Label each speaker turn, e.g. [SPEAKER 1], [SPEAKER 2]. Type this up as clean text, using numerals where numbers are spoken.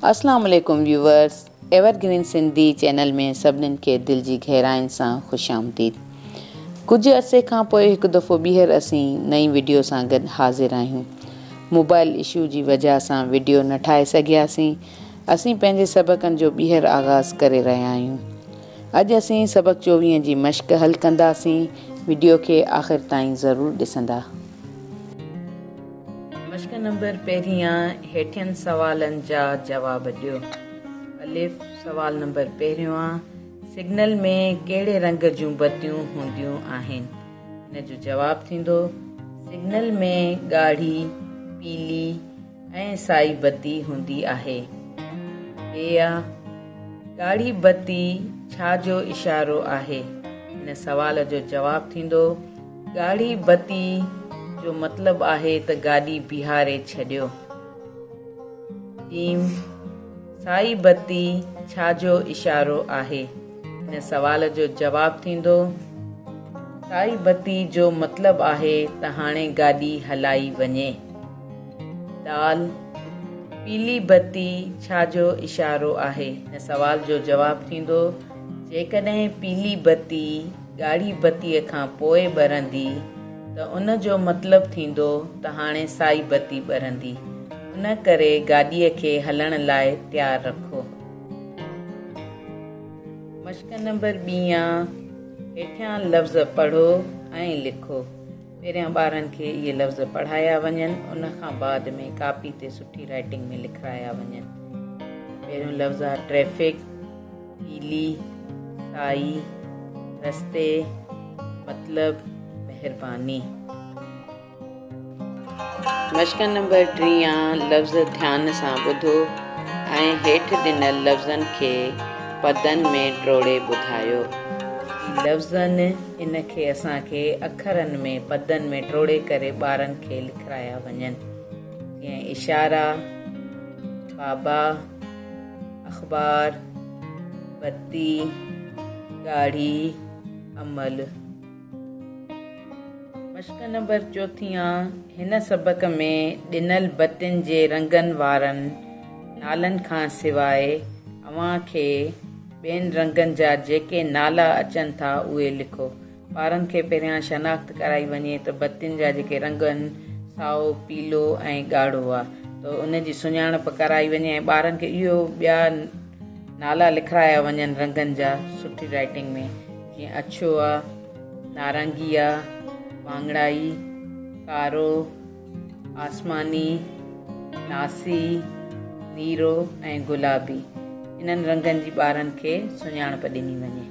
[SPEAKER 1] اسلام عليڪم viewers ever green Sindhi channel ۾ سڀنين کي دل جي گهراين سان خوش آمديد ڪجهه عرصي کان پوء هڪ دفعو ٻيهر اسين نئين وڊيو سان گڏ حاضر آهيون موبائل اشو جي وجهه سان وڊيو نه ٺاهي سگهياسين اسين پنهنجي سبقن جو ٻيهر آغاز ڪري رهيا آهيون اڄ اسين سبق 24 جي مشق حل ڪنداسين وڊيو کي آخر تائين ضرور ڏسندا. مشق نمبر پهريان هيٺين سوالن جا جواب ڏيو. الف، سوال نمبر پهريون سگنل ۾ ڪهڙي رنگ جون بتيون هونديون آهن؟ ان جو جواب ٿيندو سگنل ۾ ڳاڙهي، پيلي ۽ سائي بتي هوندي آهي. ٻيا، ڳاڙهي بتي ڇا جو اشارو آهي؟ هن سوال جو جواب ٿيندو، ڳاڙهي بتي جو مطلب آهي ته گاڏي بيهاري ڇڏيو. ٽيم، سائي بتي ڇا جو اشارو آهي؟ هن سوال جو جواب ٿيندو، سائي بتي جو مطلب آهي ته هاڻي گاڏي هلائي وڃي. دال، پيلي بتي ڇا جو اشارو آهي؟ هن سوال جو جواب ٿيندو، جيڪڏهن پيلي بتي ڳاڙهي بتيء کان پوء ٻرندي ته ان جو مطلب ٿيندو ته هاڻي سائي بتي ٻرندي، ان ڪري گاڏيء کي هلڻ لاء تيار رکو. مشق نمبر ٻيان، هيٺيان لفظ پڙهو ۽ لکو. پهريان ٻارن کي اهي لفظ پڙهايا وڃن ان کان بعد ۾ ڪاپي تي سٺي رائٽنگ ۾ لکرايا وڃن. پهريون لفظ آهي ٽريفڪ، پيلي، سائي، رستي، مطلب، مهرباني. مشق نمبر ٽيان لفظ ڌيان سان ٻڌو ۽ هيٺ ڏنل لفظن کي پدن ۾ ٽوڙي ٻڌايو. لفظن ان کي اسان کي اکرن ۾ پدن ۾ ٽوڙي ڪري ٻارن کي لکرايا وڃن جيئن اشارا، بابا، اخبار، بتي، ڳاڙهي، عمل. مشق نمبر چوٿين هن سبق ۾ ڏنل بتين جي رنگن وارن نالن کان سواء اوهان کي ٻين رنگن جا جيڪي نالا اچن ٿا اهي لکو. ٻارن کي پهريان شناخت ڪرائي وڃي ته بتين جا جيڪي رنگ آهن سائو، پيلو ۽ ڳاڙهو آ ته ان جي سڃاڻپ ڪرائي وڃي ۽ ٻارن کي اهو ٻيا نالا لکرايا وڃن رنگن جا سٺي رائٽنگ ۾ جيئن اڇو آ، نارنگي آ، واڱڻائي، ڪارو، آسماني، ناسي، نيرو ۽ گلابي انهن رنگن جي ٻارن کي سڃاڻپ ڏني وڃي.